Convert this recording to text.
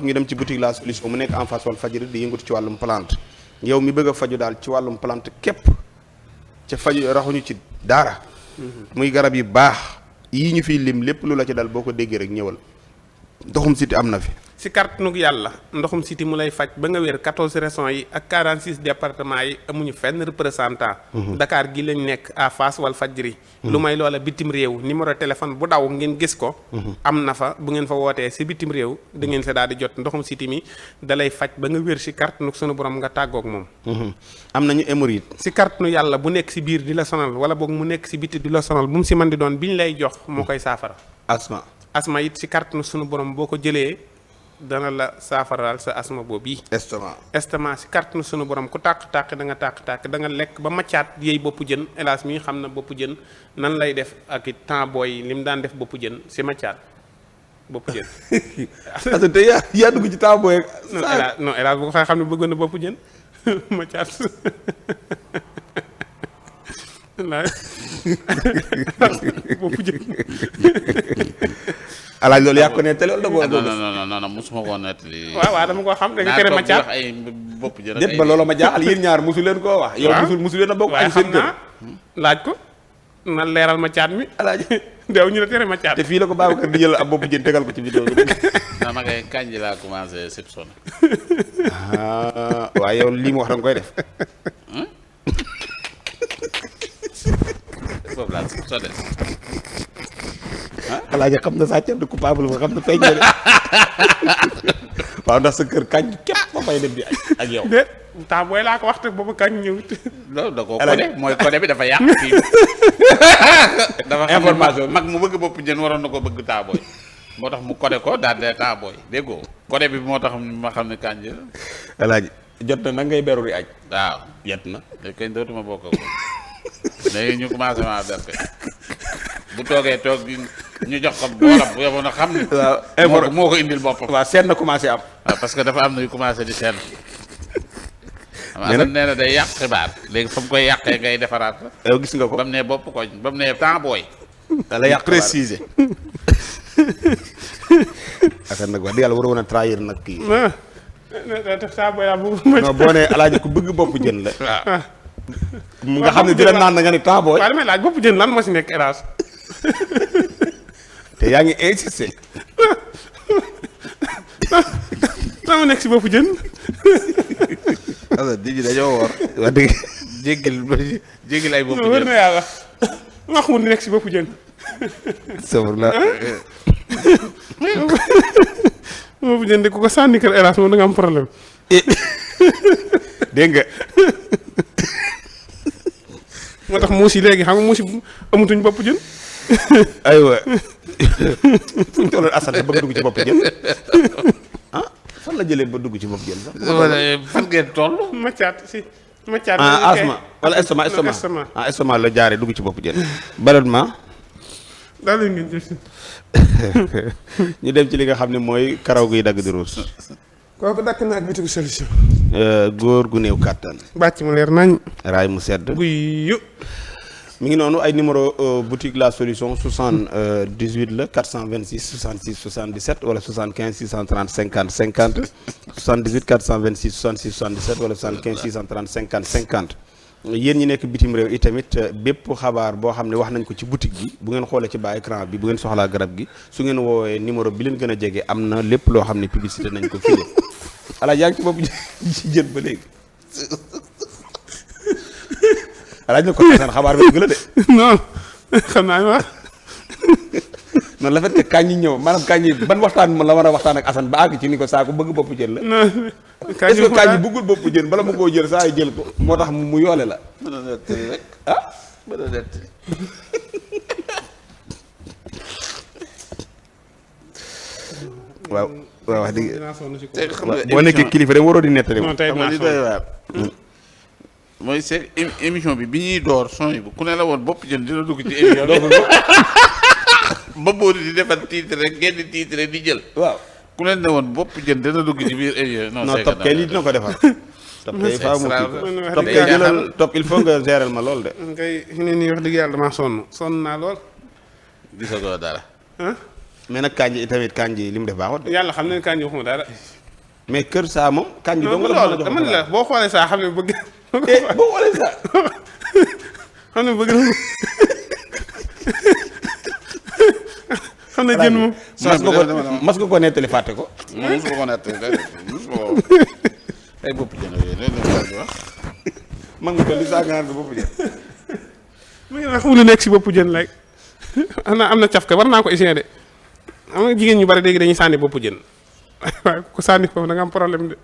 ñu dem ci boutique la solution mu nekk en face Walfadjri di yëngatu ci wàllum plante yow mi bëgg a faju daal ci wàllum plante képp ca faju raxuñu ci dara. muy garab yi baax yii ñu fiy lim lépp lu la ci dal boo ko déggee rek ñëwal ndoxum siti am na fi. si kàttanug yàlla ndoxum siti mu lay faj ba nga wér 14 régions yi ak 46 départements yi amuñu fenn représentant. Dakar gi lañ nekk à face Walfadjri. lu may loola bitim réew numéro téléphone bu daw ngeen gis ko. am na fa bu ngeen fa wootee si bitim réew da ngeen sa daal di jot ndoxum siti mi da lay faj ba nga wér si kàttanug sunu borom nga tàggoog moom. am nañu hémorroïde. si kàttanu yàlla bu nekk si biir di la sonal wala boog mu nekk si biti di la sonal bu mu si mën di doon biñ lay jox moo koy saafara. asma it si kàttanu sunu borom boo ko jëlee. dana la saafaraal sa asma boobu yi. estomac si kàttanu sunu borom ku tàq-tàq da nga tàq-tàq da nga lekk ba maccaat yéey boppu jën hélas mi xam na boppu jën nan lay def ak it temps booy li mu daan def boppu jën si maccaat boppu jën. parce que yaa dugg ci temps booy. non hélas bu ko xam ne bëggoon na boppu jën maccaat. boppu jën. alaaj loolu yaa ko nettali wala da non mosuma koo nettali. waaw dama koo xam da nga tere ma caat ay bopp jën déet ba loolu ma jaaxal yéen ñaar mosu leen koo wax. yow mosu leen a bokk ak seen kër. laaj ko na leeral ma caat mi. alaaj deew ñu la tere ma caat. te fii la ko Babacar di jël ab bopp jën tegal ko ci vidéo bi. non ma kay kañ laa commencé soupçonné. waaye yow lii mu wax da nga koy def. boobu laa soupçonné. alaaji xam na sàcc de coupable ba xam na feeñ na de waaw ndax sa kër kañ képp fa fay dem di ak yow. déet temps booy laa ko wax te boobu kañ ñëwut. loolu da koo codé mooy codé bi dafa yàq fii. dafa xam information mag mu bëgg bopp jën waroon na ko bëgg taabooy moo tax mu codé ko daal de taabooy déggoo codé bi moo tax ma xam ne kañ la. alaaji jot na nag ngay beru di aj. waaw yet na. léegi kañ dootuma bokk ak léegi ñu commencé maa berke bu toogee toog ñu jox ko boolam bu yeboon a xam ne. waaw moo ko indil boppam. waaw seen na commencé am. waaw parce que dafa am na yu commencé di seen. nee na day yàq xibaar léegi fa mu koy yàqee ngay defaraat. yow gis nga ko ba mu nee bopp koñ ba mu nee temps booy. da la yàq préciser. Assane nag wax dëgg yàlla war woon a trahir nag kii. non boo nee alaaji ku bëgg bopp jën la. waaw. nga xam ne dina naan na nga ne temps booy. waaw damay laaj bopp jën lan moo si nekk hélas. te yaa ngi insisté. lan ma nekk si bopp jën. alors digg dañoo war. wax dëgg. jéggil ay bopp jën. wër na yàlla ma xamul nekk si bopp jën. sëfër la. bopp jën de ku ko sànni kër hélas moom da nga am problème. dégg nga. moo tax muus yi léegi xam nga muus yi amatuñ bopp jën. aywa fu ñu tolloon Assane ba nga dugg ci bopp jën ah fan la jëlee ba dugg ci bopp jën sax. fan ngeen toll. Maccaat si Maccaat. asma wala estomac estomac la jaaree dugg ci bopp jën. ballonnement. daal la ngeen jël. ñu dem ci li nga xam ne mooy karaw guy dagg di ruus. kooku dakk na ak bitigu solution. góor gu néew kàttan. bàcc mu leer nañ. raay mu sedd. guy yu. mi ngi noonu ay numéro boutique la solution 78 la 426 66 77 wala 75 630 50 50 78 426 66 77 wala 75 630 50 50. yéen ñi nekk bitim réew itamit bépp xabaar boo xam ne wax nañ ko ci boutique bi bu ngeen xoolee ci bas écran bi bu ngeen soxlaa garab gi su ngeen woowee numéro bi leen gën a jege am na lépp loo xam ne publicité nañ ko fii ala yaa ngi ci bopp ci jën ba léegi alaaj na ko seen xabaar bi dëgg la de. non xam naa ne wax. non la fait que kañ ñi ñëw maanaam kañ ñi ban waxtaan la war a waxtaan ak Assane ba àgg ci ni ko saa ko bëgg bopp jën la. non est-ce que kañ ñi bëggul bopp jën bala mu koo jël saa yi jël ko moo tax mu yoole la. mën a nettali rek mën a nettali. waaw waaw wax dëgg. tey xam nga boo nekkee kilifa rek waroo di nettali. non tey li doy waar. mooy seen émission bi ñuy door son yi ku ne la woon bopp jën dina dugg ci émission bi. ba boori di defal titre rek génn titre rek di jël. waaw ku ne ne woon bopp jën dina dugg ci biir émission. non top kay lii dina ko defar. top kay faa mu kii top kay jëlal top il faut nga gérer ma lool de. kay fi ne nii wax dëgg yàlla damaa sonn naa lool. gisagoo dara. mais nag kanji tamit kanji li mu def baaxut. yàlla xam ne kanji waxuma dara. mais kër saa moom. kanji dong la loolu dama ne la boo xoolee saa xam ne bëgg. boo xoolee saa. xam ne bëgg na xam ne jën moom. mas nga ko nettali fàtte ko. mos nga ko nettali ay bopp jën yooyu léeg-léeg wax. mag nga ko li saa nga naan ko bopp jën. mu ngi naan xamul lu nekk si bopp jën rek am na caf ka war naa ko essayer de am na jigéen ñu bari léegi dañuy sànni bopp jën waaye ku sànni foofu da nga am problème de.